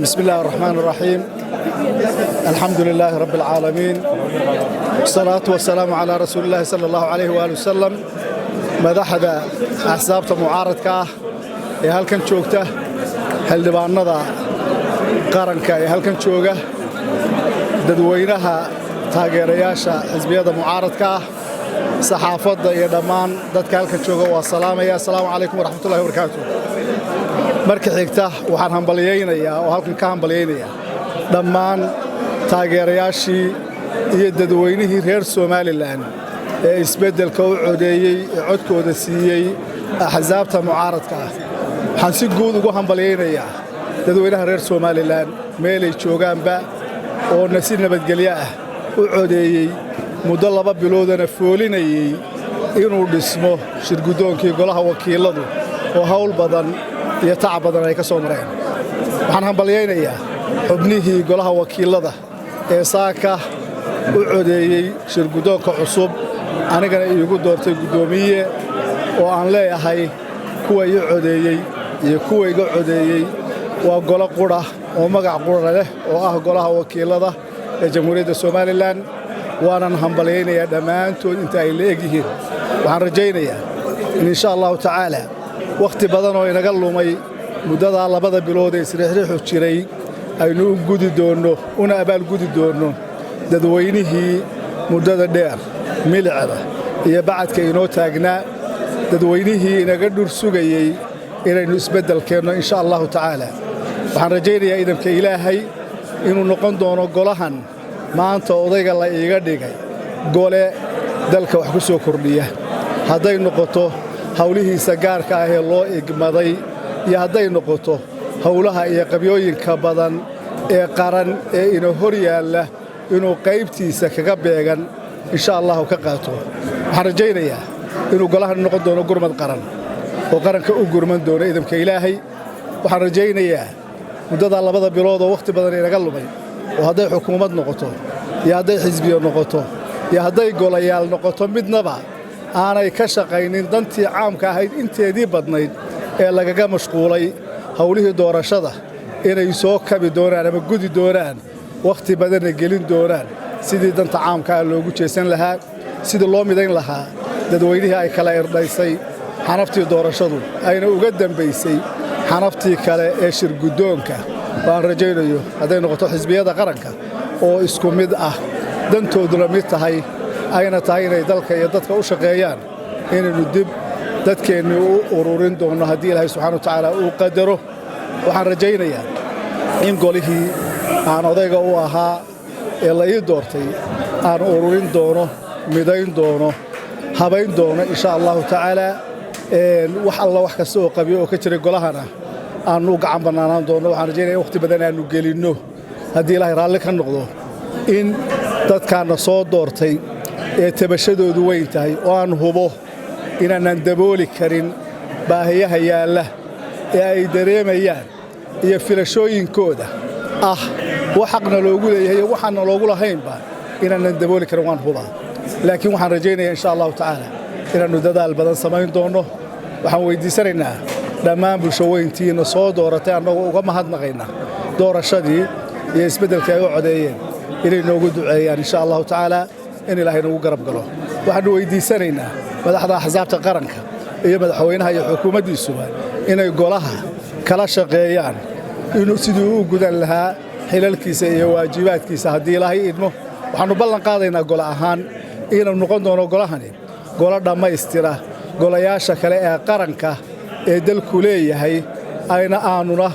بسم الله الرحمن الرحيم، الحمد لله رب العالمين، والصلاة والسلام على رسول الله صلى الله عليه وآله وسلم. Madaxda axsaabta mucaaradka ah ee halkan joogta, xildhibaanada qaranka ee halkan jooga, dadweynaha taageerayaasha xisbiyada mucaaradka ah, saxaafadda iyo dhammaan dadka halkan jooga, waa salaamaya. Asalaamu calaykum waraxmatullahi wabarakaatu. Marka xigta, waxaan hambalyaynayaa oo halkan ka hambalyaynayaa dhammaan taageerayaashii iyo dadweynihii reer Somaliland ee isbeddelka u codeeyey, ee codkooda siiyey axsaabta mucaaradka ah. Waxaan si guud ugu hambalyaynayaa dadweynaha reer Somaliland meelay joogaanba oo na si nabadgelyo ah u codeeyey, muddo 2 biloodana foolinayey inuu dhismo shirguddoonkii golaha wakiilladu, oo hawl badan iyo tacab badan ay ka soo mareen. Waxaan hambalyaynayaa xubnihii golaha wakiillada ee saaka u codeeyey shirguddoonka cusub, anigana iigu doortay guddoomiye, oo aan leeyahay kuwa ii codeeyey iyo kuwa iga codeeyey waa golo qudha oo magac qudha leh, oo ah golaha wakiillada ee Jamhuuriyadda Somaliland. Waanan hambalyaynayaa dhammaantood inta ay la eg yihiin. Waxaan rajaynayaa in insha Allahu tacaala wakhti badan oo inaga lumay muddadaa 2da bilood ee isriixriixu jiray aynu u gudi doonno una abaalgudi doonno dadweynihii muddada dheer milicda iyo bacadka inoo taagnaa, dadweynihii inaga dhur sugayey inaynu isbeddel keenno, insha Allahu tacaala. Waxaan rajaynayaa idamka Ilaahay inuu noqon doono golahan maanta odayga la iiga dhigay gole dalka wax ku soo kordhiya, hadday noqoto hawlihiisa gaarka ah ee loo igmaday iyo hadday noqoto howlaha iyo qabyooyinka badan ee qaran ee ina hor yaalla, inuu qaybtiisa kaga beegan insha Allahu ka qaato. Waxaan rajaynayaa inuu golahan noqon doono gurmad qaran oo qaranka u gurman doono, idamka Ilaahay. Waxaan rajaynayaa muddadaa 2da bilood oo wakhti badan inaga lumay, oo hadday xukuumad noqoto iyo hadday xisbiyo noqoto iyo hadday golayaal noqoto midnaba aanay ka shaqaynin dantii caamka ahayd inteedii badnayd ee lagaga mashquulay howlihii doorashada, inay soo kabi doonaan ama gudi doonaan, wakhti badanna gelin doonaan sidii danta caamka ah loogu jeesan lahaa, sidii loo midayn lahaa dadweynihii ay kala irdhaysay xanaftii doorashadu, ayna uga dambaysay xanaftii kale ee shirguddoonka. Waan rajaynayo hadday noqoto xisbiyada qaranka oo isku mid ah, dantooduna mid tahay, ayna tahay inay dalka iyo dadka u shaqeeyaan, inaynu dib dadkeennii u ururin doonno haddii Ilaahay subxana wa tacaala uu qadaro. Waxaan rajaynayaa in golihii aan odayga u ahaa ee la ii doortay aan ururin doono, midayn doono, habayn doono, insha Allahu tacaalaa. Wax alla wax kasta oo qabyo oo ka jiray golahana aannu u gacan bannaanaan doonno. Waxaan rajaynaya in wakhti badan aannu gelinno, haddii Ilaahay raalli ka noqdo, in dadkaanna soo doortay ee tabashadoodu weyn tahay, oo aan hubo inaanaan dabooli karin baahiyaha yaalla ee ay dareemayaan iyo filashooyinkooda ah, wax xaqna loogu leeyahay iyo waxaanna loogu lahaynba inaanan dabooli karin waan hubaa. Laakiin waxaan rajaynayaa, insha Allahu tacaala, inaannu dadaal badan samayn doonno. Waxaan weyddiisanaynaa dhammaan bulshaweyntiinna soo dooratay, annagoo uga mahadnaqayna doorashadii iyo isbeddelkii ay u codeeyeen, inay noogu duceeyaan, insha Allahu tacaala, in Ilaahay nagu garab galo. Waxaannu weyddiisanaynaa madaxda axsaabta qaranka iyo madaxweynaha iyo xukuumaddiisuba inay golaha kala shaqeeyaan inuu sidii u gudan lahaa xilalkiisa iyo waajibaadkiisa, haddii Ilaahay idmo. Waxaannu ballan qaadaynaa gole ahaan inuu noqon doono golahani golo dhammaystira golayaasha kale ee qaranka ee dalku leeyahay, ayna aanuna